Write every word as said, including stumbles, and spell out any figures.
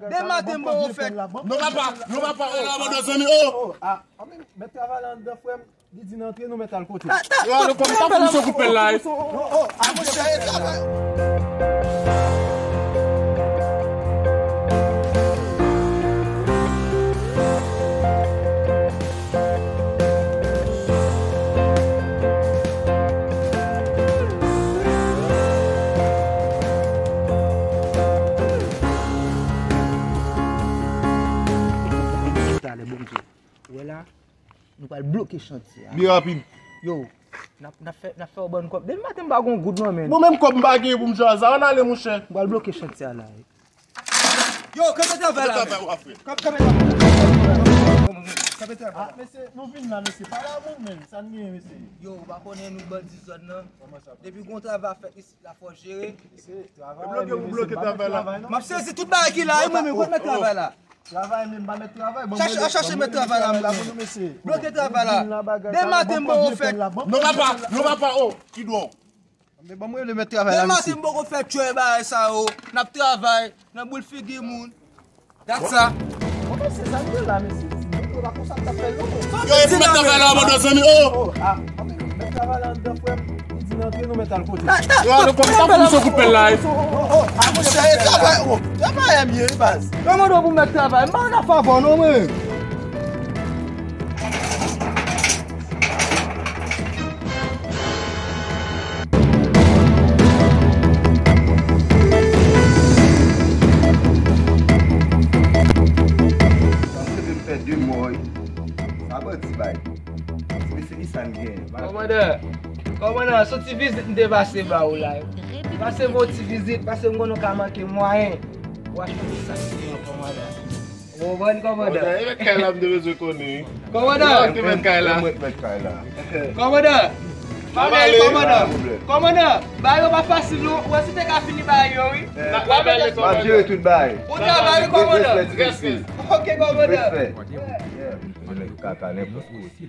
Demen maten m poko fè. Non, papa, non, papa, oh, abandon, zanmi, oh. Mèt travay la anndan, frè m. Li di n antre, nou mèt al kote. Yo, nou kòm sa pou misye koupe l la, eh. Oh, oh, ah, monchè, travay. Talè, Bondye. Ou wè la? Nou pral bloke chantye a. Byen rapid. Yo, n ap, n ap fè, n ap fè w bann kòb. Depi maten m pa gon goud non, men. Mwen menm kòb m pa genyen pou m chwazi. Ann ale, monchè. M pral bloke chantye a la. Yo, kanpe travay la, men. Kanpe, kanpe travay. Kanpe travay. Ah, mesye, nou vin la, mesye. Pale avè m, men. Sa n genyen, mesye? Yo, ou pa konnen nou bandi zòn nan. Depi gon travay fèt isi, la fò jere. Mesye, travay. Bloke, ou bloke travay la. M ap sezi tout bagay ki la, wi, mwen menm, kot mèt travay la? Travay menm, pa mèt travay. Chache, chache mèt travay la, mesye. Bloke travay la. Demen maten m poko fè. Non, papa, non, papa, oh, ki dwòl. Men ban mwen le mèt travay la, mesye. Demen maten m poko fè tchwè bagay sa yo. N ap travay nan boul figi moun. Dat sa. Bon, mesye, sa nou la, mesye. Yo, e pou mèt travay la, abandon, zanmi, oh. Mèt travay la anndan, frè m. Li di n antre, nou mèt al kote. Yo, nou kòm sa pou misye koupe l la, eh. Oh, oh, ah, monchè, travay, oh. Travay, M ye, baz. Kòmandan pou mèt travay. M pa nan favè non, mwen. Sa bandi bay. Mesye, ki sa n gen? Kòmandan, kòmandan, se yon ti vizit m te pase ba ou la. Pase m yon ti vizit, paske m konnen w ka manke mwayen. W achte yon ti sak siman, kòmandan. Ou konprann, kòmandan? Kòmandan, e mèt kay la m te bezwen konnen. Kòmandan! Ki mèt kay la? Mwen mèt kay la. Kòmandan! N ap ale, kòmandan! Kòmandan! Bagay yo pa fasil non. Ou wè si te ka fini bagay yo, wi. N ap ale, kòmandan. M ap jere tout bagay. Bon travay, wi, kòmandan. Respè, ti mesye. Ok, kòmandan. Respè. Yeah. Mwen kaka nenpòt kote.